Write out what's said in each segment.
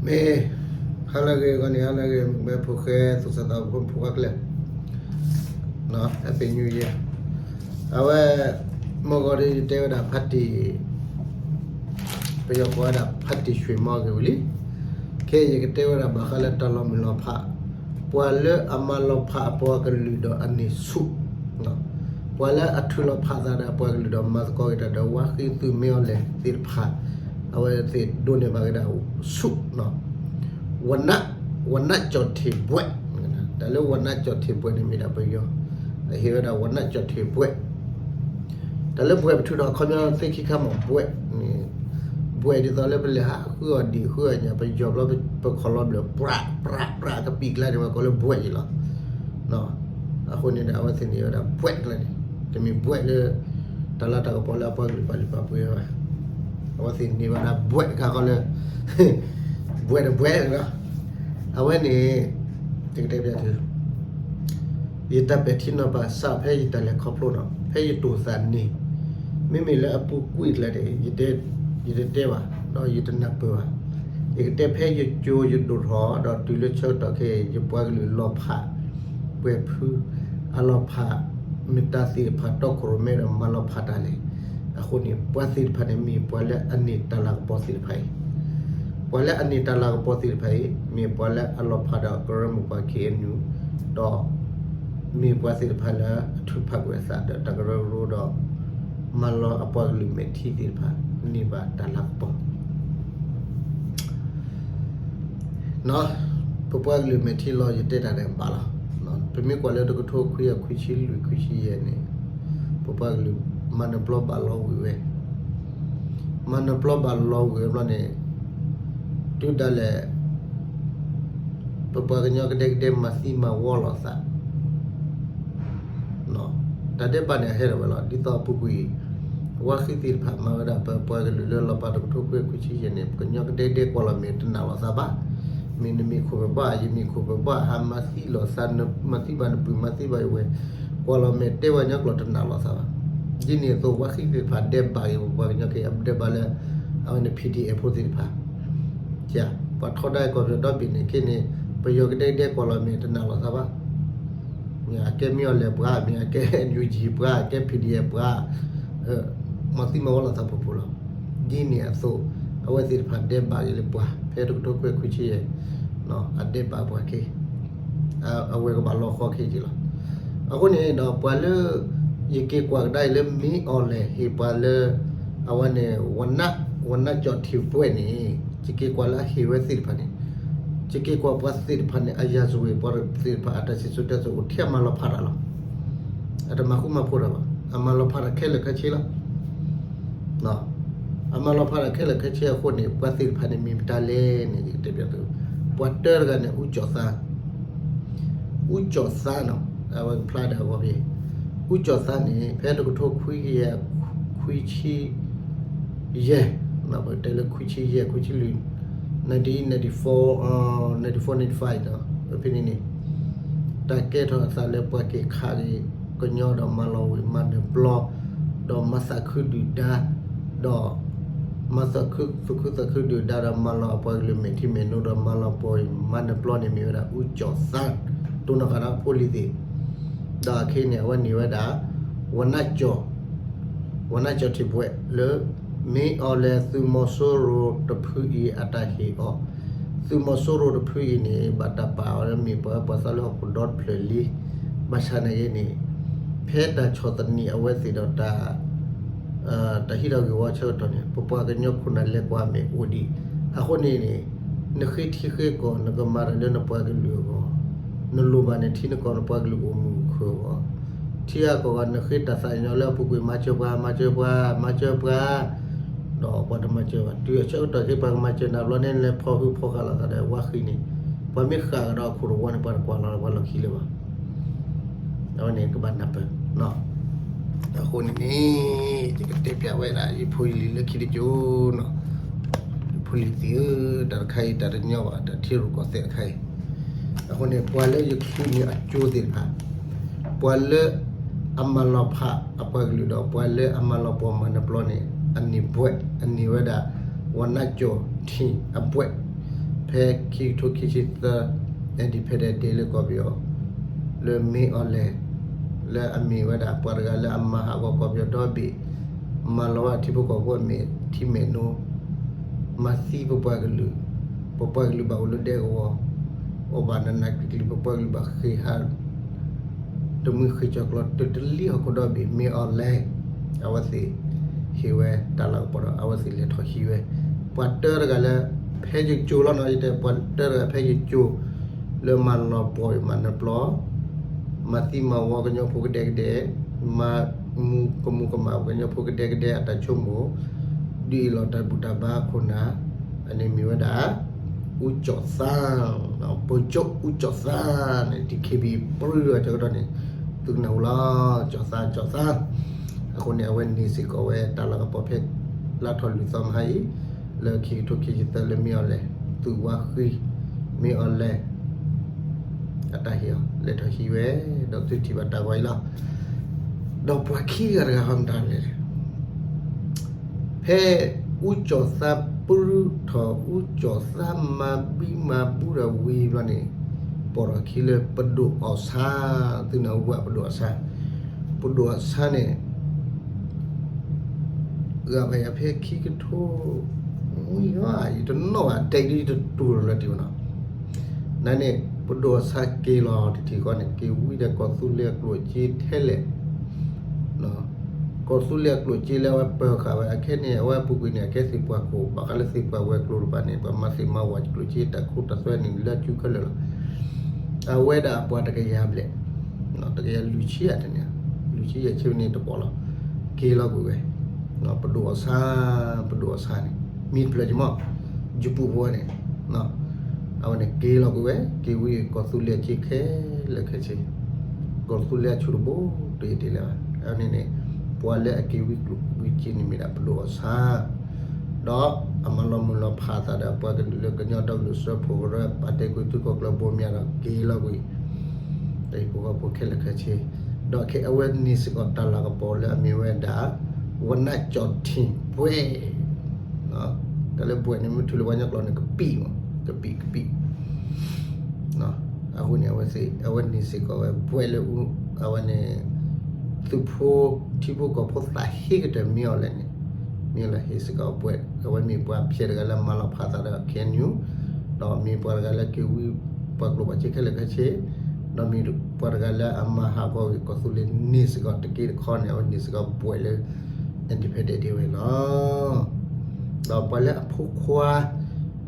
မ့ၢ် ဟါလၢအဂ့ၤ ဂီၤန့ၣ် ဟါလၢအဂ့ၤ မ့ၢ်ဖိဃဲ သူၣ်စၢ်သးဘိဖိမုၣ်ဖိခွါခဲလၢာ် Happy New Year. အဝဲ မုၢ်ဂီၤဒီး ယတဲဝဲဒၣ်ဖါတံၢ် ပယီၤကိးဝဲဒၣ်ဖါတံၢ် ဆွ့ၣ်မီဂ့ၤဝံၤလံ. ခဲအံၤယကတဲဝဲဒၣ်ဘၣ်ဃးလၢတၢ်လီၤမုၢ်လီၤဖး, ပှၤလၢအမၤလီၤဖးအပှၤကလုာ်ဒီးအန့ၢ်ဆူၣ်, ပှၤလၢအထုးလီၤဖးသးဒီးအပှၤကလုာ်ဒီးမၤသကိးက့ၤတၢ်ဒီး ဝါဃံ သုးမ့ၢ်အီၤလဲၣ်သ့ၣ်တဖၣ်, အဝဲသ့ၣ်ဒိးန့ၢ်ဘၣ်က့ၤဒၣ်ဆူၣ် ဝန ဝနကၠီၣ်ထံးဘွဲ့, တၢ်လၢဝနကၠီၣ်ထံးဘွဲ့န့ၣ်မ့ၢ်ဒၣ်ပယီၤ, အဟ့ၣ်ဝဲဒၣ်ဝနကၠီၣ်ထံးဘွဲ့, တၢ်လၢဘွဲ့ပထုးထီၣ်အခီပညီသ့ခံခါမး ဘွဲ့န့ၣ်, ဘွဲ့ဒ်သိးလၢပလဲၤဟးဃုအီၤဒံးဃုအီၤညါ ပယီၤဘျီ ပခီၣ်လီၤဘျၢၣ် ပြးပြးပြးကပံာ်ကျါန့ၣ် ပှၤကိးလၢဘွဲ့အံၤလီၤ. အဃိန့ၣ်ဒီး အဝဲသ့ၣ်န့ၢ်ဝဲဒၣ်ဘွဲ့ကျါန့ၣ်, တမ့ၢ်ဘွဲ့လၢ တၢ်လၤတၢ်ကပီၤလၢအပှၤကလုာ်ပာ်လုၢ်ပာ်ပှ့ၤဝဲဘၣ်. အဝဲသ့ၣ်န့ၢ်ဝဲဒၣ်ဘွဲ့တခါဃီလၢ ဘွဲ့တဘွဲ့လီၤ. အဝဲန့ၣ် ယကတဲပျးသု ယတၢ်ပဲာ်ထံနီၤဖးစးဖဲယတၢ်လဲၤခီဖျိနီၤ ဖဲယတိာ်သးန့ၣ်, မ့မ့ၢ်လၢအပူၤကွံာ်ကျါန့ၣ် ယတတဲဘၣ် ဒီးယတနၢ်ပၢၢ်ဘၣ်. ယကတဲဖဲယကၠိယဒိၣ်ထီၣ် ဒီးတုၤလၢဆၢကတီၢ်ခဲအံၤ ယပှၤကလုာ်လီၤဖး ပှဲၤဖု အလီၤဖး မ့ၢ်တၢ်သ့ၣ်တဖၣ်တီခိၣ်ရိၣ်မဲဒီးမၤလီၤဖးတၢ်လဲၣ်. အဃိန့ၣ် ပှၤသ့ၣ်တဖၣ်န့ၣ် မ့ၢ်ပှၤလၢအန့ၢ်တၢ်လၤကပီၤသ့ၣ်တဖၣ်အံၤ, ပှၤလၢအန့ၢ်တၢ်လၤကပီၤသ့ၣ်တဖၣ်အံၤ မ့ၢ်ပှၤလၢအလီၤဖးဒီးကရၢမိၢ်ပှၢ် ခ့ၣ်အဲၣ်ယူၣ် ဒီး မ့ၢ်ပှၤသ့ၣ်တဖၣ်လၢအထုးဖးကွံာ်အသးဒီးတၢ်ကရၢကရိဒီး မၤလီၤအပှၤကလုာ်မဲာ်ထံသ့ၣ်တဖၣ် န့ၢ်ဘၣ်တၢ်လၤကပီၤ ပပှၤကလုာ်မဲာ်ထံလီၤ ယတဲတၢ်ဒဲးဘးလီၤ. ပမ့ၢ်ကွၢ်လၢတကထိခွံကယၤခွံဆံလွံၢ်ခွံဆံယဲၢ်န့ၣ် ပပှၤကလုာ်မၤနၢၤပျီဘၣ်လီၤဝံၤဝဲ, မၤနၢၤပျီဘၣ်လီၤဝံၤဝဲဘျီန့ၣ် တုၤဒၣ်လဲာ် ပပှၤကညီကဒဲကဒဲမၤသံမၤဝီလိာ်သး တၢ်ဒဲးဘးန့ၣ်အဟဲလီၤဝဲလီၤ. ဒ်သိးအပူၤကွံာ် ဝါဃံသ့ၣ်တဖၣ်မၤဝဲဒၣ် ပပှၤကလုာ်လၢလီၤပာ်တကထိခွံကယၤခွံဆံယဲၢ်န့ၣ် ပကညီကဒဲကဒဲကွၢ်လီၤမဲာ်တနာ်လိာ်သးဘၣ်. မ့ၢ်နမ့ၢ်ခိၣ်ပဘၣ် ယမ့ၢ်ခိၣ်ပဘၣ် ဟးမၤသံလိာ်သး မၤသံဘၣ်နပုၢ် မၤသံဘၣ်ယဝဲၢ် ကွၢ်လီၤမဲာ်တဲဝဲညီကျိာ်တနာ်လိာ်သးဘၣ်. ဒ်န့ၣ်အသိး ဝါဃံသ့ၣ်တဖၣ်ဒဲးဘးက့ၤ ပပှၤကညီက့ၤ အဒဲးဘးလၢ အဝဲန့ၣ် ပီၣ်ဒံၣ်အဲၣ်ဖိသ့ၣ်တဖၣ် ပှၤထီဒါကီၢ်ပယီၤဒီဘ့ၣ်န့ၣ် ခဲန့ၣ် ပယီၤကဒဲကဒဲကွၢ်လီၤမဲာ်တနာ်လိာ်သးဘၣ်. မ့ၢ်အကဲမ့ၢ်အီၤလဲၣ်ပှၤ မ့ၢ်အကဲ NUG ပှၤ အကဲ ပီၣ်ဒံၣ်အဲၣ်ပှၤ မၤသံမၤဝီလိာ်သးပူၤပူၤလီၤ. ဒ်န့ၣ်အသိး အဝဲသ့ၣ်တဖၣ်ဒဲးဘးက့ၤလၢပှၤ ဖဲတကထိခွံကယၤခွံဆံယဲၢ် အဒဲးဘးပှၤက့ၤ အဝဲကဘၣ်လီၤဃီခဲက့ၤလီၤ. အဃိန့ၣ်ဒီးပှၤလၢ ယက့ၤကွၢ်ကဒါအံၤလၢ မ့ၢ်အီၤလဲၣ် ဟ့ၣ်ပှၤလၢ အဝဲန့ၣ် ဝန ဝနကၠီၣ်ထံးဘွဲ့န့ၣ် ယက့ၤကွၢ်လၢအဟ့ၣ်ဝဲသ့ၣ်တဖၣ်န့ၣ် ယက့ၤကွၢ်ပှၤသ့ၣ်တဖၣ်န့ၣ် အရာဇဝင် ပှၤသ့ၣ်တဖၣ်အတၢ်စံၣ်စိၤတဲစိၤအိၣ်ထဲအမၤလီၤဖးတၢ်လီၤ. အတမၤဃူမၤဖိးတၢ်ဘၣ် အမၤလီၤဖးတၢ်ခဲလၢာ်ခဲဆ့လီၤ. အမၤလီၤဖးတၢ်ခဲလၢာ်ခဲဆ့အဃိန့ၣ် ပှၤသ့ၣ်တဖၣ်န့ၣ်မ့ၢ်မတၤလဲၣ်န့ၣ် ယကတဲပျးသု ပှၤတၢတဂၤန့ၣ် ဦးကျော်သန်း ဦးကျော်သန်းနီၤ အဝဲကဖျါဒၣ်အဂီၢ်ဖဲ ဦးကျော်သန်းန့ၣ် ဖဲတကထိခွံကယၤခွံဆံယဲၢ် ပတဲလၢခွံဆံယဲၢ် ခွံဆံလွံၢ် nineteen ninety-four, nineteen ninety-five နီၤ ဖဲန့ၣ်န့ၣ် တၢ်ကဲထီၣ်အသးလၢပှၤက့ၤခးက့ၤကညီဒီးမၤလီၤဝံၤမၤနၢၤပျီ ဒီးမၤသးခုဒုၣ်ဒါ ဒီး မၤသးခု သးခုသးခုဒုၣ်ဒါဒီးမၤလီၤအပှၤကလုာ်မဲာ်ထံမဲာ်နိဒီးမၤလီၤပှီၢ်မၤနၢၤပျီန့ၣ်မ့ၢ်ဝဲဒၣ် ဦးကျော်သန်း တိၢ်နီၣ်ဃာ်ဒီးဖိလံၤသ့ၣ် ဒီးအခဲအံၤန့ၣ် အဝဲန့ၢ်ဝဲဒၣ် ဝနကၠီၣ် ဝနကၠီၣ်ထံးဘွဲ့လၢ မ့ၢ်အီၤလဲၣ်သုးမီၤစိရိၤတဖုအံၤအတၢ်ဟ့ၣ်အီၤ သုးမီၤစိရိၤတဖုအံၤန့ၣ် ဘၣ်တၢ်ပာ်အီၤလၢမ့ၢ်ပှၤပှၤသးလၢဟီၣ်ခိၣ်ဒီတဖျၢၣ်လံ ဘၣ်ဆၣ်နာ်က့န့ၣ် ဖဲတၢ်ဆီၣ်သနံးအဝဲသ့ၣ်ဒီးတၢ် တၢ်ဟံးထီၣ်ဂ့ၢ်ဝီဆၢကတီၢ်န့ၣ် ပပှၤကညီခိၣ်နၢ်လဲၤကွၢ်မဲာ်အိၣ်ဒံး အဃိန့ၣ်န့ၣ် နဃ့ထံဃ့ကီၢ် နကမၤတၢ်လၢနပှၤကလုာ်အဂီၢ် နလိၣ်ဘၣ်န့ၣ်ထံနကီၢ်နပှၤကလုာ်အိၣ်မုာ်အိၣ်ခုၣ်အဂီၢ် ထံအကီၢ်ဂီၢ် နဃ့တၢ်သးကညီၤလၢအပူၤကွံာ် မၤစၢၤပှၤ မၤစၢၤပှၤ မၤစၢၤပှၤ ဒီးပှၤတမၤစၢၤဘၣ် တုၤအဆၢကတီၢ်ခဲ ပှၤကမၤစၢၤနၤဘျီန့ၣ် နလဲၤဖီၣ်ဟုဖီၣ်ဃာ်လိာ်သးဒီးဝါဃံန့ၣ် ပှၤမ့ၢ်ဃာ်ကဒီးအခိၣ်တဝီန့ၣ် ပှၤတကွၢ်လီၤပှၤလီၢ်ခံလၢၤဘၣ် အဝဲန့ၣ်ကဘၣ်နၢ်ပၢၢ် အဃိန့ၣ်န့ၣ် ယကတဲပျးဝဲဒၣ် ယဖိယလံၤလၢခံတကၠိနီၤ ယဖိလံၤသ့ၣ်ဧၢ တၢ်တခါအံၤ တၢ်တညီဘၣ် တၢ်ထံရူၢ်ကီၢ်သဲးတခါအံၤ အဃိန့ၣ် ပှၤလၢယချုးန့ၢ်အကၠိသ့ၣ်တဖၣ် ပှၤလၢအမၤလီၤဖးအပှၤကလုာ်ဒီး ပှၤလၢအမၤလီၤပှီၢ်မၤနၢၤပျီန့ၣ် အန့ၢ်ဘွဲ့ အန့ၢ်ဝဲဒၣ် ဝနကၠီၣ်ထံးအဘွဲ့ ဖဲ ဖဲခံကထိခံဆံသၢ Independence Day လၢကီၢ်ပယီၤ လၢမ့ၢ်အီၤလဲၣ် လၢအမ့ၢ်ဝဲဒၣ်ပှၤတဂၤလၢအမၤဟးဂီၤကီၢ်ပယီၤဒီဘ့ၣ် မၤလီၤဝဲထံဖိကီၢ်ဖိအမဲာ်ထံမဲာ်နိ မၤသံပပှၤကလုာ်, ပပှၤကလုာ်ဘၣ်အိၣ်လၢဒဲကဝီၤ, အိၣ်ဘၣ်နးနးကျံၤကျံၤ ပပှၤကလုာ်ဘၣ်ဃ့ၢ်ဟး တမှံဃ့ၢ်ကၠီၤကျီၤ တတလံဟီၣ်ခိၣ်ဒီဘ့ၣ် မ့ၢ်အီၤလဲၣ် အဝဲသ့ၣ်ဟ့ၣ်ဝဲတၢ်လၤကပီၤဒီး အဝဲသ့ၣ်လဲၤထီၣ်ဟံးဝဲ ပှၤတၢတဂၤလၢ ဖဲယကၠိၤလီၤနီၤ ယတဲပှၤတၢတဂၤဖဲယကၠိၤ လၢမၤလီၤပှီၢ်မၤနၢၤပျီ မၤသံမၤဝီကညီဖိကဒဲကဒဲ မၤမူကမူၤကမၣ်ကညီဖိကဒဲကဒဲအတၢ်ဆိကမိၣ် ဒုးအ့ၣ်လိာ်တၢ်ဘူၣ်တၢ်ဘါခိၣ်နၢ် အန့ၣ်မ့ၢ်ဝဲဒၣ် ဦးကျော်သန်း, ဗိုလ်ချုပ်ဦးကျော်သန်းန့ၣ် DKBA ပြူၢ်အီၤကကတီၢ်န့ၣ် သုကနၢ်ဟူလီၤ ကျော်သန်း ကျော်သန်း အဃိန့ၣ် အဝဲန့ၢ်စ့ၢ်ကီးဝဲတၢ်လၤကပီၤဖဲ လါထီၣ်လွံၢ်သီမဟါအံၤ လၢခံကထိခံဆံသၢလၢမ့ၢ်အီၤလဲၣ် သုးဝါဃံ မ့ၢ်အီၤလဲၣ် အတၢ်ဟ့ၣ်အီၤ လဲၤထီၣ်ဟံးဝဲ ဒီးသုထံၣ်ဘၣ်တၢ်ဂီၤအံၤလီၤ. ဒီးပှၤခံဂၤတဂၤဟီမတၤလဲၣ် ဖဲ ဦးကျော်သန်း ပြူၢ်ထီၣ် ဦးကျော်သန်း မၤဘံမၤဘူဒီးဝံၤဘျီန့ၣ် ပိာ်ထီၣ်ခံလၢပဒိၣ်အီၣ်ဆါ သုနၢ်ဟူပှၤပဒိၣ်အီၣ်ဆါ ပဒိၣ်အီၣ်ဆါန့ၣ် ဂၤဘၣ်ယၤဖဲခံကထိ မုၢ်ယီၤ ယတနီၣ်ဘၣ် ဒဲးဒ်တတူၢ်လီၤလၢတံၢ်မနီၤ နန့ၣ် ပဒိၣ်အီၣ်ဆါက့ၤလီၤတထံၣ်ဃီန့ၣ် က့ၤဝံဒီးကီၢ်သူလ့ၤအကျိၣ်အစ့ထဲလဲၣ် ကီၢ်သူလ့ၤအကျိၣ်စ့လၢအဝဲပၢၤဃာ်ဝဲအခဲန့ၣ် အဝဲအပူၤကွံာ်န့ၣ် အကဲသ့ၣ်ပှၤခိၣ် ဘၣ်ဃးလၢသ့ၣ်ပှၤဝဲၤကျိၤတဖၣ်န့ၣ် ပှၤမၤသ့ၣ်မၤဝၤကျိၣ်စ့တၢ်ခိတၢ်သွဲန့ၣ်လၢစုခဲလၢာ်လီၤ. အဝဲဒၣ်အပှၤတကယၤဘျဲၣ် တကယၤလွံၢ်ဆံယဲၢ်တန့ၣ် လွံၢ်ဆံယဲၢ်ဆံန့ၣ်တပီၢ်လီၤ. က့ၤလီၤကွံာ်ဝဲ ပဒိၣ်အီၣ်ဆါ ပဒိၣ်အီၣ်ဆါန့ၣ် မံၤတဖျၢၣ်ကမီၤ ယပူၤဖိန့ၣ် အဝဲန့ၣ်က့ၤလီၤကွံာ်ဝဲ က့ၤဝံကီၢ်သူလ့ၤအစ့ခဲလၢာ်ခဲဆ့ ကီၢ်သူလ့ၤအဆူၣ်တဘိတယံာ်တလၢာ်ဘၣ်. အဝဲန့ၣ်န့ၣ် ပှၤလၢအက့ၤဝံကျိၣ်ဝံစ့န့ၣ်မ့ၢ်ဒၣ်ပဒိၣ်အီၣ်ဆါ ဒီးအမၤလီၤမုၢ်လီၤဖးအသးဒီးပှၤကလုာ်လၢကညီဒီကလုာ်စၢဖှိၣ်ကရၢ ပာ်တဲကွံာ်သုးခိၣ်ကျၢၢ်ဘိမၠးဒီးက့ၤလီၤကွံာ် တၢ်ဟံၣ်ဖိဃီဖိခဲလၢာ်ခဲဆ့ ဒီးခဲအဝဲန့ၢ်စ့ၢ်ကီးတၢ်လၤကပီၤလၢအမ့ၢ်ဝဲဒၣ် ဝဏ္ဏကျော်ထင်ဘွဲ့ တၢ်လၢဘွဲ့န့ၣ် မ့ၢ်ထုးလၢပှၤကညီကျိာ်န့ၣ် ကပံာ်မး ကပံာ် ကပံာ် အဃိန့ၣ် အဝဲန့ၢ်စ့ၢ်ကီးဝဲဘွဲ့လၢ အဝဲန့ၣ် သုးဖိ ထံဖိကီၢ်ဖိသးဟ့ကတၢၢ်မ့ၢ်အီၤလဲၣ်န့ၣ် မ့ၢ်လၢဟ့ၣ်စ့ၢ်ကီးဘွဲ့ အဝဲမ့ၢ်ပှၤဖျဲးတဂၤလၢမၤလီၤဖးသးဒီး KNU ဒီးမ့ၢ်ပှၤတဂၤလၢက့ၤဝံ ပှၤကျိၣ်ပှၤစ့ခဲလၢာ်ခဲဆ့ ဒီးမ့ၢ်ပှၤတဂၤလၢအမၤဟးဂီၤက့ၤကီၢ်သူလ့ၤန့ၢ်စ့ၢ်ကီးတက့ၢ်တခီန့ၣ် အဝဲန့ၢ်စ့ၢ်ကီးဘွဲ့လၢ independent ဒၣ်ဝဲလီၤ. ဒီးပှၤလၢအဖိခွါ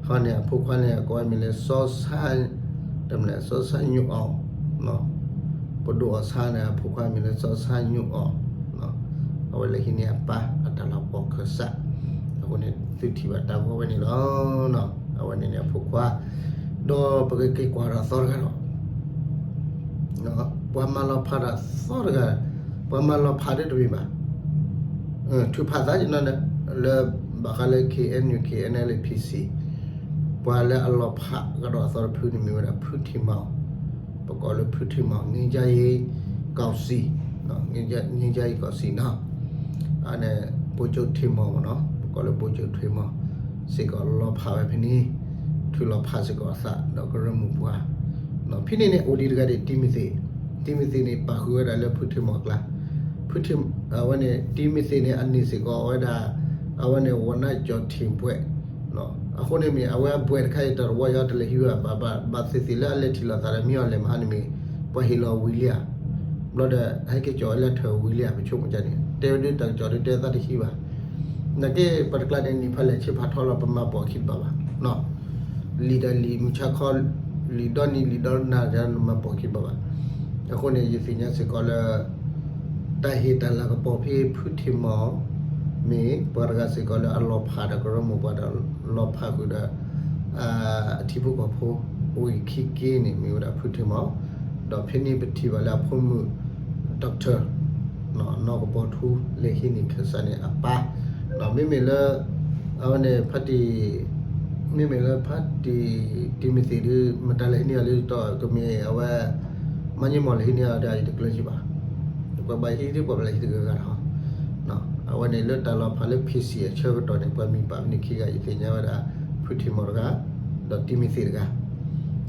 ဟီန့ၣ် အဖိခွါန့ၣ် ကိးဝဲမ့ၢ်လၢ စီၤဆါ တမလဲၣ် စီၤဆါညိၣ်အီၣ် ပဒိၣ်အီၣ်ဆါန့ၣ် အဖိခွါမ့ၢ်လၢစီၤဆါညိၣ်အီၣ် အဝဲလၢဟံးန့ၢ်အပၢ်အတၢ်လၤကပီၤခၢၣ်စး အဃိန့ၣ် သုထံၣ်ဘၣ်တၢ်ဂီၤဝဲန့ၣ်လီၤ. အဝဲန့ၣ်န့ၣ်အဖိခွါ ဒီးပကက့ၤကွၢ်ဒီးအသီတဂၤဒီး ပှၤမၤလီၤဖးတၢ်သီတဂၤ ပှၤမၤလီၤဖးဒၣ်တမ့ၢ်ဘၣ် ထုးဖးသးက့ၤနီၤ လၢဘၣ်ဃးလၢ KNU KNLA PC ပှၤလၢအလီၤဖးကဒီးအသီတဖုန့ၣ်မ့ၢ်ဝဲဒၣ် ဖုထံၣ်မီၣ် ပကိးလၢဖုထံၣ်မီၣ် ငြိမ်းချမ်းရေးကောင်စီ ငြိမ်းချမ်းရေးကောင်စီနီၤ အန့ၣ် ဗိုလ်ချုပ်ထံၣ်မီၣ်မ့ၢ်နီၤ ပကိးလၢ ဗိုလ်ချုပ်ထံၣ်မီၣ် စ့ၢ်ကီးလီၤဖးဝဲဖဲန့ၣ် ထုးလီၤဖးစ့ၢ်ကီးအသးဒီးကရၢမိၢ်ပှၢ် ဖဲန့ၣ်န့ၣ် အိၣ်ဒံးတဂၤဒ် တံၤမသ့း တံၤမသ့းန့ၣ် ပာ်ဃုာ်ဝဲဒၣ်လၢဖုထံၣ်မီၣ်အကျါ ဖုထံၣ် အဝဲန့ၣ် တံၤမသ့းန့ၣ် အန့ၢ်စ့ၢ်ကီးဝဲဒၣ် အဝဲန့ၣ် ဝဏ္ဏကျော်ထင်ဘွဲ့ အဃိန့ၣ်မ့ၢ် အဝဲအဘွဲ့တခါအံၤ တၢ်တဝီယီတလဲၤဟံးဝဲဘၣ် ဘၣ်သ့ၣ်သ့ၣ်လၢအလဲၤထံၣ်လိာ်သးဒီးမ့ၢ်အီၤလဲၣ်မဟါန့ၣ်မ့ၢ် ပှၤဟ့ၣ်လီၤဝံၤလံဧါ ဘျီဒီး ဟဲက့ၤကၠီၤဝဲလၢထၢၣ်ဝံၤလံဧါ ပဆိကမိၣ်ကန့ၣ် တဲဝဲဒၣ်တၢ်ကစီၣ်ဒ်တဲသးတဟံးဘၣ် နာ်က့ ပှၤတကျါန့ၣ် နံၣ်ဖးလဲၢ်ဆံဖးထီလီၤ ပမၤပိာ်ခံဘၣ်ဘၣ် လံာ်ဒီးလံာ်မုၢ်ဆါခီ လံာ်ဒီနံၤလံာ်ဒီနၤ မၤပိာ်ခံဘၣ်ဘၣ် အဃိန့ၣ် ယသ့ၣ်ညါစ့ၢ်ကီးလၢ တၢ်ဟ့ၣ်တၢ်လၤကပီၤဖဲဖုထံၣ်မီၣ် မ့ၢ်ပှၤတဂၤစ့ၢ်ကီးလၢအလီၤဖးဒီးကရၢမိၢ်ပှၢ်ဒီး လီၤဖးဃုာ်ဒီး အထံဖိကီၢ်ဖိ အိၣ်ဂ့ၤခံက့န့ၣ် မ့ၢ်ဝဲဒၣ်ဖုထံၣ်မီၣ် ဒီးဖဲန့ၣ်ပထံၣ်ဘၣ်လၢအဖိမုၣ် doctor နီၢ်ကပီၤထူ လဲၤဟံးန့ၢ်ခၢၣ်စးန့ၣ်အပၢ် ဒီးမ့မ့ၢ်လၢ အဝဲန့ၣ် ဖါတံၢ် မ့မ့ၢ်လၢဖါတံၢ် တံၤမသ့းဒ် မတၤလဲၤဟံးန့ၢ်အီၤလၢတီၢ် ကမ့ၢ်အဝဲ မၤညံမီၢ်လဲၤဟံးန့ၢ်အီၤဒီး ယတကျၢၤကံဘၣ် ပှၤဘၣ်ဟံးဒ်ပှၤဘၣ်လဲၤဟံးတဂၤဂၤလီၤ အဝဲန့ၣ်လၢတၢ်လီၤဖးလၢ ဖံစံၣ် အဆၢကတီၢ်န့ၣ် ပှၤမံၤပာ်ဖဲန့ၣ်ခံဂၤ ယသ့ၣ်ညါဝဲဒၣ် ဖုထံၣ်မီၣ်တဂၤ ဒီးတံၤမသ့းတဂၤ,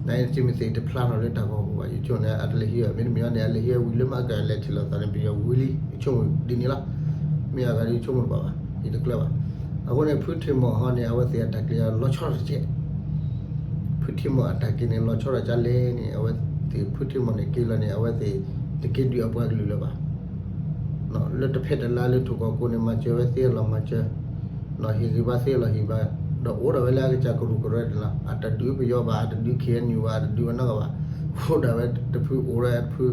နတံၤမသ့းတဖျါထီၣ်လၢတၢ်ဂီၤပူၤဘၣ်, ယဆိကမိၣ်န့ၣ် အတလဲၤဟံးဘၣ်, မ့တမ့ၢ်န့ၣ် အလဲၤဟံးဝံၤလၢမၤကလဲၤထံၣ်လိာ်သးန့ၣ် ပယီၤဝံၤလံ, ယဆိကမိၣ်ဒ်န့ၣ်လီၤ. မ့ၢ်အဂၤဒီးယဆိကမိၣ်တဘၣ်ဘၣ်, ယတကျၢၤဘၣ်. အဃိန့ၣ် ဖုထံးမီၢ်ဟီန့ၣ် အဝဲသ့ၣ်အတၢ်ကျဲၤလီၤဆီတကဲး, ဖုထံးမီၢ်အတၢ်က့ၤန့ၣ် လီၤဆီတကဲးလဲၣ်န့ၣ် အဝဲသ့ၣ် ဖုထံးမီၢ်န့ၣ် က့ၤလီၤန့ၣ် အဝဲသ့ၣ် တက့ၤဒုးအပှၤကလုာ်လၢၤဘၣ်. လၢတဖဲတလါလၢထူၣ်ကီၢ်ကိန့ၣ် မၤစၢၤဝဲသ့အလီၢ်မၤစၢၤ, ဟ့ၣ်ဂံၢ်ဘါသ့အလီၢ်ဟ့ၣ်ဘါ, ဒီးအိၣ်ဒၣ်ဝဲလၢအကစၢ်ကရူၢ်ကရၢတလီၤ, အတဒုးပယီၤဘၣ်, အတဒုး ခ့ၣ်အဲၣ်ယူၣ် ဘၣ်, အတဒုးဝဲနီတဂၤဘၣ်, အိၣ်ဒၣ်ဝဲတဖု အိၣ်ဝဲတဖု,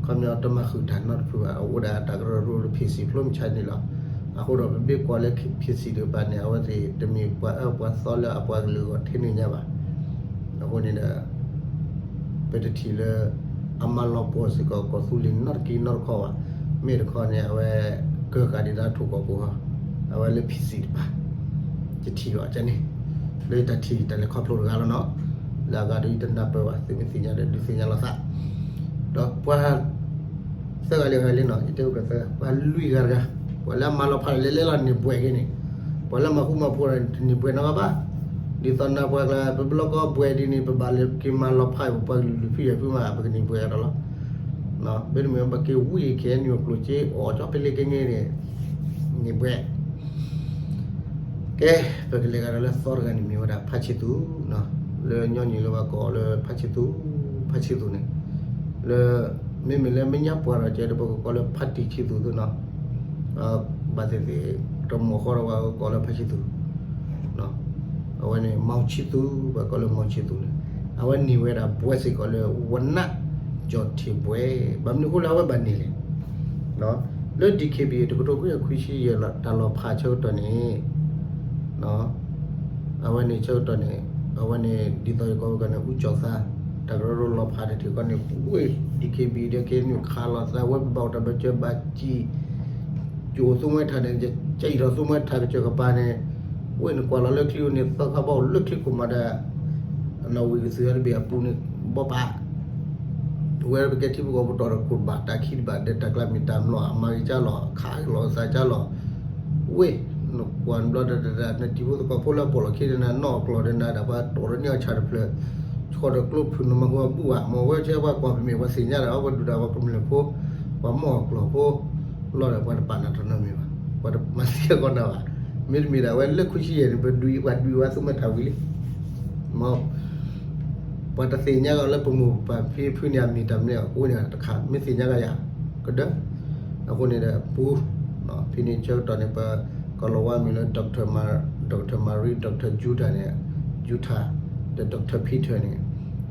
ခီပညီတမၤဃုာ်တၢ်နီတဖုဘၣ်, အိၣ်ဒၣ်အတၢ်ကရၢကရိတဖံးစံာ်ဖျိမုၢ်ဆါန့ၣ်လီၤ. အဃိဒီးပမ့ၢ်ကွၢ်လၢဖံးစံာ်တကပၤန့ၣ် အဝဲသ့ၣ်တမ့ၢ်ပှၤအၢပှၤသီလၢအပှၤကလုာ်အဂီၢ်ထဲန့ၣ်ညါဘၣ်. အဃိန့ၣ်ဒီး ပတထံၣ်လၢ အမၤလီၤပှီၢ်စ့ၢ်ကီးကီၢ်သူလ့ၤနီတက့နီတခီဘၣ်. မ့ၢ်တခီန့ၣ် အဝဲကၢဃာ်ဒံးဒၣ်ထူၣ်ကီၢ်ကိၤဟီ, အဝဲလၢဖံးစံာ်တပၤ, ယထံၣ်ဘၣ်န့ၣ်, လၢယတၢ်ထံၣ်တၢ်လဲၤခီဖျိတဂၤလီၤနီၤ. လၢအဂၤဒီးယတနၢ်ပၢၢ်ဘၣ်, သုမ့ၢ်သ့ၣ်ညါဒီးဒုးသ့ၣ်ညါလိာ်သး, ဒီးပှၤ သၢဂၤလၢအဂၤလံနီၤ, ယတဲပှၤသၢဂၤ, ပှၤလွံၢ်ဂၤတဂၤ, ပှၤလၢအမၤလီၤဖးဒီးလဲၤလဲၤလီၤန့ၢ်ဘှဲးက့ၤန့ၣ်, ပှၤလၢမၤဃူမၤဖိးဒီးတန့ၢ်ဘှဲးနီတဂၤဘၣ်. ဒ်သိးနၤပှၤကျါ ပဘျီကီဘှဲးဒ်န့ၣ် ပဘၣ်လဲၤက့ၤမၤလီၤဖးအံၤ ပပှၤကလုာ်လွံၢ်ဖုယဲၢ်ဖုမး ပကန့ၢ်ဘှဲးအီၤဒီးလီၤ. မ့တမ့ၢ်ဘၣ်က့ၤဝံၤ ခ့ၣ်အဲၣ်ယူၣ် အကျိၣ်စ့အီၣ်ကၠီဖဲလဲၣ်က့ၤန့ၣ် န့ၢ်ဘှဲး ကဲ, ပကလဲၤဂၤဒီးလၢသီတဂၤန့ၣ်မ့ၢ်ဝဲဒၣ်ဖါဆံသူ, လၢညီနုၢ်လၢပှၤကိးလၢဖါဆံသူ, ဖါဆံသူန့ၣ်, လၢ မ့မ့ၢ်လၢမဲာ်ညါပှၢ်ဒီးကဲဒီး ပကကိးလၢဖါတံၢ်ဆံသူသ့နီၤ, ဘၣ်သ့ၣ်သ့ၣ် တမီၢ်ဃီဒီးပှၤကိးလၢဖါဆံသူ အဝဲန့ၣ် မောင်ချစ်သူ, ပှၤကိးလၢ မောင်ချစ်သူန့ၣ်, အဝဲန့ၢ်ဝဲဒၣ်ဘှဲးစ့ၢ်ကီးလၢ ဝဏ္ဏကျော်ထင်ဘွဲ့, ဘၣ်မနုၤအဃိလၢအဝဲဘၣ်န့ၢ်လဲၣ်, လၢ DKBA တကထိခွံကယၤခွံဆံယဲၢ်လီၤ တၢ်လီၤဖးဆၢကတီၢ်န့ၣ် အဝဲန့ၣ်ဆၢကတီၢ်န့ၣ် အဝဲန့ၣ် ဒ်သိးယကိးဝဲကန့ၣ် အူကၠီၣ်သါ, တၢ်ကရၢကရိလီၤဖးတထံၣ်ဃီန့ၣ် ဝ့ၢ် DKBA ဒီး ခ့ၣ်အဲၣ်ယူၣ် ခးလိာ်သးဝဲ ပဘၣ်အိၣ်တၢ်ဘၢၣ်စၢၤဘၣ်စံၣ်, ကၠိၣ်သူမှဲထၣ်န့ၣ် ကၠံၣ်ထီၣ်သူမှဲထၣ်ကစၢၢ်ကပၤန့ၣ်, ဝ့ၢ်နကွၢ်လီၤလၢချံန့ၣ် သၢခါဘၣ်အိၣ်လၢချံခိၣ်မးဒီး နီၣ်ဝံၣ်ကသုးတဘ့ၣ်အပူၤန့ၣ် ဘီပာ် ဝဲပကဲထံဖိကီၢ်ဖိတီၢ်တခိၣ်တဘၣ် တၢ်ခံတဘၣ်ဒီး တၢ်ကျါမ့ၢ်တၢ်မျိာ် အမၤဂ့ၤကၢ်လီၤ ခးလိာ်သးကၢ်လီၤ, ဝ့ၢ် နကွၢ်နဘျီဒီး နတံၤဖိသကိးဖိလၢအပိာ်လီၤခံဒီးနၤ နီၢ်အကျိာ်ဒီးနၤဒီး ပှၤတီၢ်ဒီးန့ၢ်အီၤဆၣ်တဖျၢၣ်, ဆီၣ်ဒီးကျိဖုၣ်နမၤဟူအဘူၣ်ဘၣ်, မ်ဝဲဆဲပှၤကွၢ်ပမ့ၢ်ပှၤသ့ၣ်ညါဒီး ပှၤဒုၣ်ဒါပှၤကမျၢၢ်ဖိ, ပှၤမီၢ်အကျိာ်ဖိ, လီၤဒီးပှၤတပာ်နၤတနီၤမ့ၢ်ဘၣ်, ပှၤတမၤသံအဂီၢ်နၤဘၣ်, မ့တမ့ၢ်ဒၣ်ဝဲလၢခွံဆံယဲၢ်န့ၣ် ပဒုးပှၤဒုးဝဲသူမှဲထၣ်ဝံၤလံ မ် ပှၤတသ့ၣ်ညါကီးလၢပမိၢ်ပၢ်ဖံဖုန့ၣ် အမံၤတၢ်မနုၤအဃိန့ၣ်တခါ မ့ၢ်သ့ၣ်ညါကယၤ ကဒၢ, အဃိန့ၣ်ဒီးပူၤ, ဖဲန့ၣ်ဆၢကတီၢ်န့ၣ် ပကီၢ်လီၤဝါမံၤလၢ Doctor Mar, Doctor Mari, Doctor Judah န့ၣ်, Judah ဒီး Doctor Peter န့ၣ်,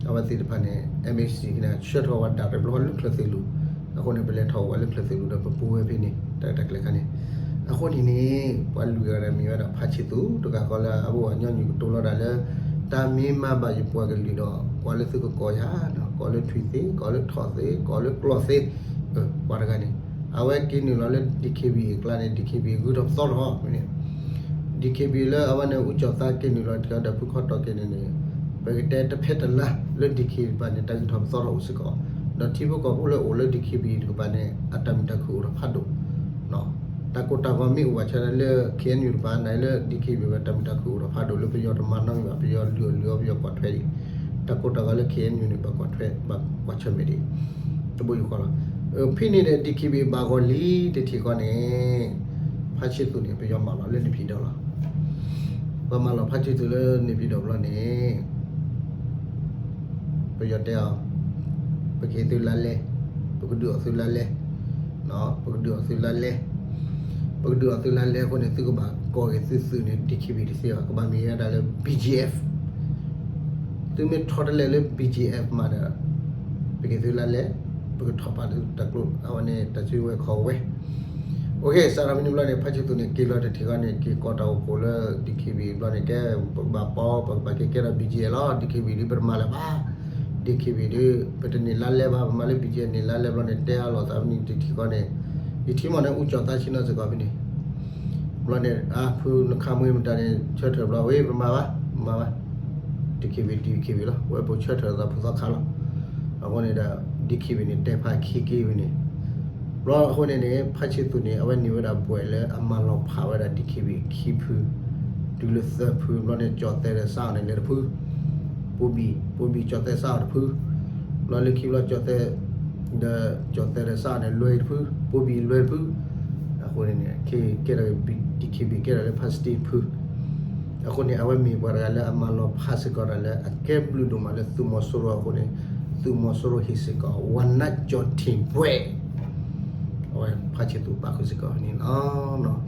အဝဲသ့ၣ်တဖၣ်န့ၣ် MAC န့ၣ် ဆှၢထီၣ်ဝဲဒၣ်တဘျီလၢချၢၣ်သ့ၣ်လူၤ, အဃိန့ၣ် ပလဲၤထီၣ်ဝဲလၢချၢၣ်သ့ၣ်လူၤဒီးပပူၤဝဲဖဲန့ၣ် တၢ်တၢ်ကျဲၤခါန့ၣ်, အဃိန့ၣ်န့ၣ် ပှၤလွံၢ်ဂၤန့ၣ်မ့ၢ်ဝဲဒၣ်ဖါဆံသူ တဂၤဃီလၢအဘိၣ်အညီနုၢ်ကတိၤလီၤဒၣ်လၢ တၢ်မ့ၢ်မၤဘၣ်ယပှၤကလုာ်ဒီး ကွၢ်လၢသုကကိးယၤ, ကိးလၢထွံၣ်သ့, ကိးလၢထီၣ်သ့, ကိးလၢကျီၢ်သ့, ပှၤတဂၤန့ၣ် အဝဲက့ၤနုာ်လီၤလၢ DKBA အကျါန့ၣ် DKBA ဂုၤထီၣ်ပသီထီၣ်န့ၣ် DKBA လၢအဝဲန့ၣ် အူကၠီၣ်သါက့ၤနုာ်လီၤဒီးဖုခီတီၢ်က့ၤန့ၣ်န့ၣ်, ပကတဲတဖဲတလါလၢ DKBA တကပၤန့ၣ် တၢ်ဂုၤထီၣ်ပသီထီၣ်အိၣ်စ့ၢ်ကီး, ဒီးထံဖိကီၢ်ဖိလၢအိၣ်လၢ DKBA တကပၤန့ၣ် အတၢ်မုာ်တၢ်ခုၣ်အိၣ်ထီၣ်ဖးဒိၣ်, တၢ်ကိၢ်တၢ်ဂီၤမ့ၢ်အိၣ်ဘၣ်ဆၣ်လၢ KNU တကပၤန့ၣ်လၢ DKBA ဘၣ် တၢ်မုာ်တၢ်ခုၣ်အိၣ်ထီၣ်ဖးဒိၣ်လၢပယီၤတမၤနီတမံၤဘၣ် ပယီၤလုၢ်အီၣ်လုၢ်အီပယီၤကွၢ်ထွဲဒံး, တၢ်ကိၢ်တၢ်ဂီၤလၢ KNU န့ၣ် ဘၣ်ကွၢ်ထွဲ ဘၣ်ကွၢ်ဆၢၣ်မဲာ်ဒံး တဘိယူၢ်ဃီလီၤ. ဖဲန့ၣ်ဒီး DKBA ဘၣ်ဂီၤလံတထံၣ်ဃီန့ၣ် ဖါဆံသူန့ၣ် ပယီၤမၤလီၤလၢန့ၣ်ဖံးဒီးလီၤ. ပှၤမၤလီၤဖါဆံသူလၢန့ၣ်ဖံးဒီးဘျီန့ၣ် ပယီၤတဲအီၤ, ပကဟ့ၣ်သုလါလဲ, ပကဒုးအီၣ်သုလါလဲ, ပကဒုးအီၣ်သုလါလဲ, ပကဒုးအီၣ်သုလါလဲအဃိန့ၣ် သုကဘၣ်ကိးက့ၤသုသုးန့ၣ် DKBA တသ့ဘၣ်, ကဘၣ်မ့ၢ်ဝဲဒၣ်လၢ BGF သုမ့ၢ်ထီတလဲလၢ BGF မးဒီး ပကဟ့ၣ်သုလါလဲ, ပကထီၣ်ပာ်သုတၢ်ကျိ အဝဲန့ၣ် တၢ်စုဝဲခီၣ်ဝဲ အိၣ်ခ့ စးထီၣ်ဖဲန့ၣ်ဘျီန့ၣ် ဖါဆံသူန့ၣ် က့ၤလီၤတထံၣ်ဃီန့ၣ် က့ၤကိးတၢ်အိၣ်ဖှိၣ်လၢ DKBA ဘျီန့ၣ် ကဲ ပကဘၣ်ပီ ပကဘၣ်က့ၤကဲထီၣ် BGF လီၤ. DKBA ဒ်ပတမၤလၢၤဘၣ်, DKBA ဒ် ပတန့ၢ်လါလဲဘၣ်, ပမၤလၢ BGF န့ၢ်လါလဲဘျီန့ၣ် တဲအါလိာ်သးဖဲန့ၣ်တထံၣ်ဃီန့ၣ်, ယထံမီၢ်န့ၣ် အူကၠီၣ်သါဆ့ၣ်နီၤစ့ၢ်ကီးဖဲန့ၣ် ဘျီန့ၣ် အါ ဖုနခါမွ့မတၤန့ၣ် ဆၢထၢၣ်ဘျီ ဝဲပမၤဘၣ်, ပမၤဘၣ်, DKBA DKBA လီၤ, ဝဲပဆၢထၢၣ်သးဖိသီခါလီၤ. အဃိန့ၣ်ဒီး DKBA န့ၣ် တဲဖးခံက့ၤဝဲန့ၣ်, ဘျီအဃိန့ၣ်န့ၣ် ဖါဆံသူန့ၣ် အဝဲန့ၢ်ဝဲဒၣ်ဘှဲးလၢအမၤလီၤဖးဝဲဒၣ် DKBA ခံဖု, တုၤလၢသၢဖု ဘျီန့ၣ် ကၠီၣ်သဲဒီးစးအီၤန့ၣ် လဲၤတဖု ပိဘံၣ်, ပိဘံၣ်ကၠီၣ်သဲးစးအီၤတဖု, ဘျီလၢခံဘျီကၠီၣ်သဲး, ဒီးကၠီၣ်သဲးဒီးစးအီၤန့ၣ် လွဲအံၤတဖု, ပိဘံၣ်လွဲတဖု, အဃိန့ၣ်န့ၣ် ကဲဒီး ဒီက့ဘံၣ် ကဲဒီးလၢ ဖါစတံတဖု, အဃိန့ၣ် အဝဲမ့ၢ်ပှၤတဂၤလၢအမၤလီၤဖးစ့ၢ်ကီးတၢ်လၢအကဲဘျုးဒိၣ်မးလၢသုးမီၤစိရိၤအဃိန့ၣ်, သုးမီၤစိရိၤဟ့ၣ်စ့ၢ်ကီး ဝဏ္ဏကျော်ထင်ဘွဲ့ အဝဲဖါဆံသူးပာ်ဃုာ်စ့ၢ်ကီးန့ၣ်လီၤ.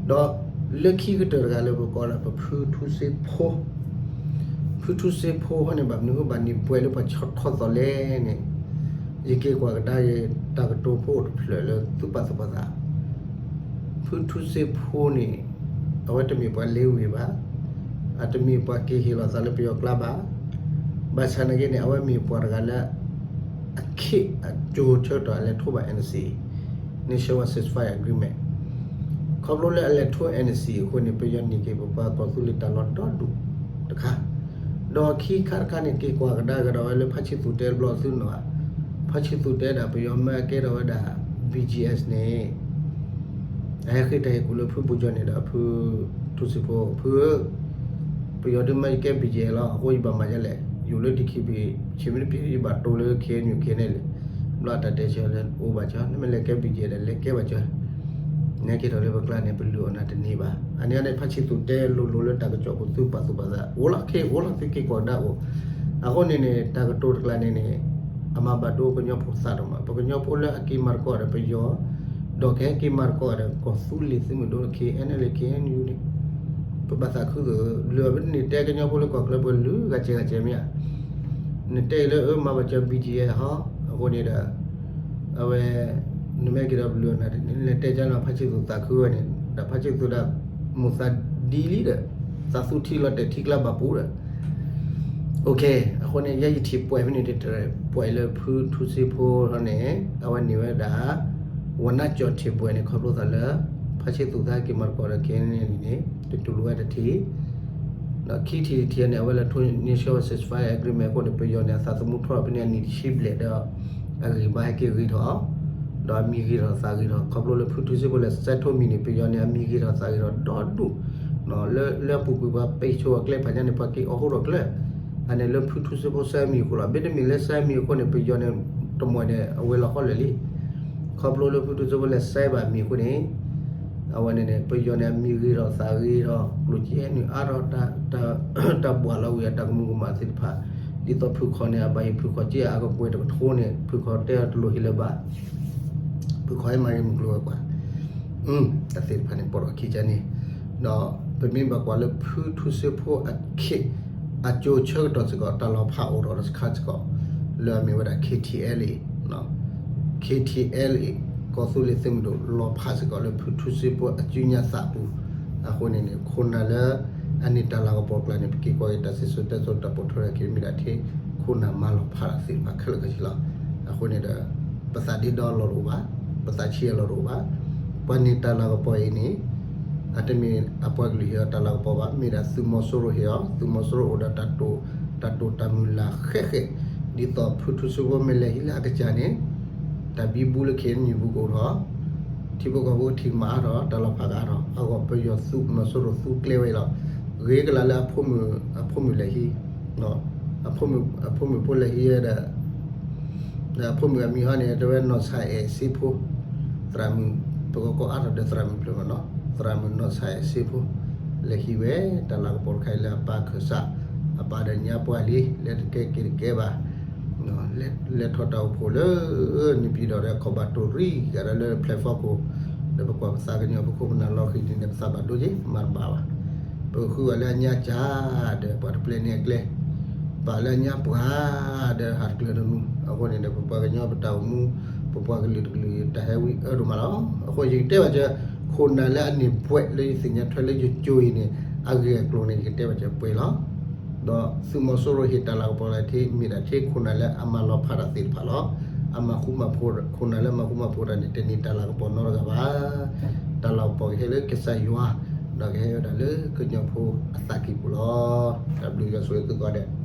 ဒီးလၢခံကတၢၢ်တဂၤလၢပကိးလၢပဖုထူစ့ဖိ, ဖုထူစ့ဖိဟီန့ၣ် ဘၣ်မနုၤဃိဘၣ်န့ၢ်ဘွဲ့လၢပှၤဆီၣ်ထီၣ်သီလဲၣ်န့ၣ်, ယက့ၤကွၢ်ကဒါယတၢ်ကတိၤဖိအိၣ်တဖျၢၣ်လၢသုပာ်သူၣ်ပာ်သး, ဖုထူစ့ဖိန့ၣ် အဝဲတမ့ၢ်ပှၤလ့ဝ့ၤဘၣ်, အတမ့ၢ်ပှၤက့ၤဟ့ၣ်လီၤသးလၢပယီၤကျါဘၣ်, ဘၣ်ဆၣ်နာ်က့န့ၣ် အဝဲမ့ၢ်ပှၤတဂၤလၢ အခ့အကၠိဆၢကတီၢ်အလဲၤထိးဘၣ် NCA, Nationwide Ceasefire Agreement, ခီဖျိလၢအလဲၤထိး NCA အဃိန့ၣ် ပယီၤန့ၢ်က့ၤပပှၤကီၢ်သူလ့ၤတၢ်လီၢ်ဒီဒူၣ်တခါ, ဒီးခံခါတခါန့ၣ် က့ၤကွၢ်ကဒါကဒီးဝဲလၢဖါဆံသူးတဲတဘျီသုနီၤ, ဖါဆံသူးတဲဒၣ်ပယီၤမၢကဲထီၣ်ဝဲဒၣ် BGF န့ၣ် အဟဲဃ့တၢ်ဟ့ၣ်ကူၣ်လၢဖုပူၤကၠီန့ၣ်ဒီး ဖုထူစ့ဖိ, ဖုဧၢ, ပယီၤဒုးမၢယကဲ BGF လီၤ, အဃိယဘၣ်မၤဒ်လဲၣ်, ယိာ်လၢ DKBA ဆ့မ့ၢ်တပျံၤ ယဘၣ်တိၢ်လၢ KNU KNLA, ဘျီအတၢ်တဲဆၢလၢအိၣ်ဘၣ်ကၠီ, နမ့ၢ်လဲၤကဲ BGF ဒီးလဲၤကဲဘၣ်ကၠီ, နဲက့ၤထီၣ်လၢပကျါန့ၣ် ပလုၢ်အီၣ်နၤတန့ၢ်ဘၣ်. အန့ၣ်န့ၣ် ဖါဆံသူးတဲလိၤလိၤလၢတၢ်ကစီၣ်ပူၤသုပာ်သူၣ်ပာ်သး အိၣ်လီၤ ခ့အိၣ်လီၤ သုက့ၤကွၢ်ကဒါအိၣ်. အဃိန့ၣ်န့ၣ် တၢ်ကတိၤတကျါန့ၣ်န့ၣ် အမၤဘၣ်ဒိကညီဖိသးဒိၣ်မး, ပကညီဖိလၢအက့ၤမၤသကိးဒီးပယီၤ, ဒီးကဟဲက့ၤမၤသကိးဒီးကီၢ်သူလ့ၤသုးမုၢ်ဒိၣ် KNLA KNU န့ၣ် ပဘၣ်သးခုသိး လုၢ်အီၣ်ပတန့ၣ်တဲကညီဖိလၢကီၢ်ချၢပှဲၤလုၢ်ဂၤစဲးဂၤစဲးမ့ၢ်ဧါ. နတဲအံၤလၢအမၤဘၣ်ကၠီ BGF ဟီ, အဃိန့ၣ်ဒီး အဝဲ နမ့ၢ်က့ၤဒီးပလုၢ်အီၣ်နၤတန့ၢ် နလဲၤတဲကၠီလီၤ ဖါဆံသူးသးခုဝဲန့ၣ် ဒီးဖါဆံသူးဒၣ် မိၢ်သးဒ်လံဒီး သးသူထံလီၤတဲာ်ထံကျါဘၣ်ပူၤဒီး အဃိန့ၣ် ယဲယထံၣ်ပှဲၤဖဲန့ၣ် တပှဲၤလၢဖုထူစ့ဖိန့ၣ် အဝဲန့ၢ်ဝဲဒၣ် ဝဏ္ဏကျော်ထင်ဘွဲ့န့ၣ် ခီဖျိသးလၢ ဖါဆံသူးသးက့ၤမၤသကိးဒီး KNLA န့ၣ် တတူၢ်လိာ်ဝဲတထံၣ်, ဒီးခံထံၣ်တထံၣ်န့ၣ် အဝဲလဲၤထိး Nationwide Ceasefire Agreement အဃိန့ၣ် ပယီၤန့ၣ် အသးသမူထီၣ်ဖဲန့ၣ်အနံၣ်တဆံဘျဲၣ်ဒီး အဂံၢ်ဘါဟဲက့ၤဂ့ၤထီၣ် ဒီးအမံၤဂ့ၤထီၣ်သးဂ့ၤထီၣ် ခီဖျိလၢဖုထူစ့ဖိလဲၤစဲးထိးမံၤန့ၣ် ပယီၤန့ၣ် အမံၤဂ့ၤထီၣ်သးဂ့ၤထီၣ်ဒီဒူၣ်, လၢ လၢအပူၤကွံာ်ပှၤပ့းဆိအကျဲဖးညါန့ၣ် ပှၤက့ၤအိးဃိထီၣ်ကျဲ, အန့ၣ်လၢဖုထူစ့ဖိစဲးမံၤအဃိလီၤ. မ့တမ့ၢ်လၢစဲးမံၤအဃိန့ၣ် ပယီၤန့ၣ် တမံၤန့ၣ် အဝဲလီၤဃီလၢာ်လံ. ခီဖျိလၢဖုထူစ့ဖိလဲၤစဲးဘၣ်မံၤအဃိန့ၣ် အဝဲန့ၣ်န့ၣ် ပယီၤန့ၣ် အမံၤဂ့ၤထီၣ်သးဂ့ၤထီၣ် ကျိၣ်စ့နုာ်အါထီၣ် တၢ်ဘှါလီၤဝံၤအတၢ်ကမူၤကမၣ်သ့ၣ်တဖၣ်, ဒ်သိးဖုခီန့ၣ် အဘၣ်ဟ့ၣ်ဖုခီက့အကပှဲၤတကထိန့ၣ် ဖုခီတဲအီၤတလိၣ်ဟ့ၣ်လၢၤဘၣ်, ဖုခီဟဲမၤဂ့ၤမုၢ်ကျိၤဝဲၤကွာ် တၢ်သ့ၣ်တဖၣ်န့ၣ် ပိာ်ထီၣ်ခံကန့ၣ်, ဒီးပမ့ၢ်ဘၣ်ကွၢ်လၢဖုထူစ့ဖိအခ့ အကၠိဆၢကတီၢ်စ့ၢ်ကီး တၢ်လီၤဖးအိၣ်ထီၣ်တခါစ့ၢ်ကီး လၢအမ့ၢ်ဝဲဒၣ် KTLA, KTLA ကီၢ်သူလ့ၤသုးမုၢ်ဒိၣ် လီၤဖးစ့ၢ်ကီးလၢဖုထူစ့ဖိအစုညါသးပူၤ, အဃိန့ၣ်န့ၣ် ခိၣ်နၢ်လၢ အန့ၣ်တၢ်လၤကပီၤကျါန့ၣ် ပက့ၤကွၢ်က့ၤတၢ်စံၣ်စိၤတဲစိၤတၢ်ပိာ်ထွဲထီၣ်က့ၤမ့ၢ်ဒၣ်ထဲ ခိၣ်နၢ်မၤလီၤဖးတၢ်သ့ၣ်တဖၣ်ခဲလၢာ်ခဲဆ့လီၤ. အဃိန့ၣ်ဒီး ပသးဒ့ဒီလီၤတအိၣ်ဘၣ်, ပသးဆံးအလီၢ်တအိၣ်ဘၣ်, ပှၤန့ၢ်တၢ်လၤကပီၤအံၤန့ၣ် အတမ့ၢ်အပှၤကလုာ်ဟ့ၣ်အီၤတၢ်လၤကပီၤဘၣ်, မ့ၢ်ဒၣ်သုးမီၤစိရိၤဟ့ၣ်အီၤ, သုးမီၤစိရိၤအိၣ်ဒီးတၢ်တိာ်, တၢ်တိာ်တၢ်မုၢ်လၢ်ဃဲးဃဲး, ဒ်သိးဖုထူစ့ဖိမ့ၢ်လဲၤဟံးလၢအကစၢ်န့ၣ် တၢ်ဘံဘူလၢ KNU ပူၤကအိၣ်ထီၣ်, ထံဖိကီၢ်ဖိကထံၣ်ကမၣ်အါထီၣ်, တၢ်လီၤဖးကအါထီၣ်, အဂီၢ်ပယီၤသုးမီၤစိရိၤသူကျဲဝဲအံၤလီၤ. ဂ့ၤကလၤလၢအဖိမုၣ်, အဖိမုၣ်လဲၤဟံး, အဖိမုၣ်ဖိလဲၤဟံးဝဲဒီး ဒီးအဖိမုၣ်အမံၤဟီန့ၣ် တဲဝဲနီၢ်ဆါအဲၣ်စ့ဖိ, သရၣ်မုၣ်, ပကကိးအါထီၣ်ဒီးသရၣ်မုၣ်ဖျၢၣ်မနီၤ, သရၣ်မုၣ်နီၢ်ဆါအဲၣ်စ့ဖိ, လဲၤဟံးဝဲ တၢ်လၤကပီၤတခါအံၤလၢအပၢ်ခၢၣ်စး, အပၢ်ဒီးညါပှၢ်လံ, လဲၤတကဲက့ၤတကဲဘၣ်, လဲၤထီၣ်တၢ်အိၣ်ဖှိၣ်လၢ နံၣ်ပံၤဒီး ခီၣ်ဘၣ်တိၢ်ရံၣ်ကဒီးလၢ platform ခိၣ်, ဒီးပကွၢ်ပသးကညီၤပခိၣ်ပနၢ်လီၤဃံၤဒ်န့ၣ် ပသးဘၣ်ဒိက့ၤ မၤတဘၣ်ဘၣ်. ပကဃုအီၤလၢအညါစၢ်ဒီး ပှၤတပျဲန့ၢ်အကျဲ, ပာ်လၢအညါပှၢ်ဒီး ဟးတကျၢၤတနူ, အဃိန့ၣ်ဒီး ပပှၤကညီပတၢ်အိၣ်မူ, ပပှၤကလုာ်တကလုာ် တၢ်ဟဲဝံအၢဒိၣ်မးလီၤ. အဃိယကတဲဘၣ်စၢၤ ခိၣ်နၢ်လၢအန့ၢ်ဘွဲ့လၢယသ့ၣ်ညါထွဲလၢယကၠိအံၤန့ၣ် အဂ့ၢ်အကျိၤန့ၣ် ယကတဲဘၣ်စၢၤပှဲၤလီၤ. ဒီးသုးမီၤစိရိၤဟ့ၣ်တၢ်လၤကပီၤလၢထံ မ့ၢ်ဒၣ်ထဲခိၣ်နၢ်လၢအမၤလီၤဖးတၢ်သ့ၣ်တဖၣ်လီၤ. အမၤဃူမၤဖိး, ခိၣ်နၢ်လၢမၤဃူမၤဖိးတၢ်န့ၣ် တန့ၢ်တၢ်လၤကပီၤနီတဂၤဘၣ်. တၢ်လၤကပီၤကဟဲလၢကစၢ်ယွၤ, ဒီးကဟဲဝဲဒၣ်လၢကညီဖိအသးကံၢ်ပူၤလီၤ. တၢ်ဘျုးယွၤဆိၣ်ဂ့ၤသုကိးဂၤဒဲး.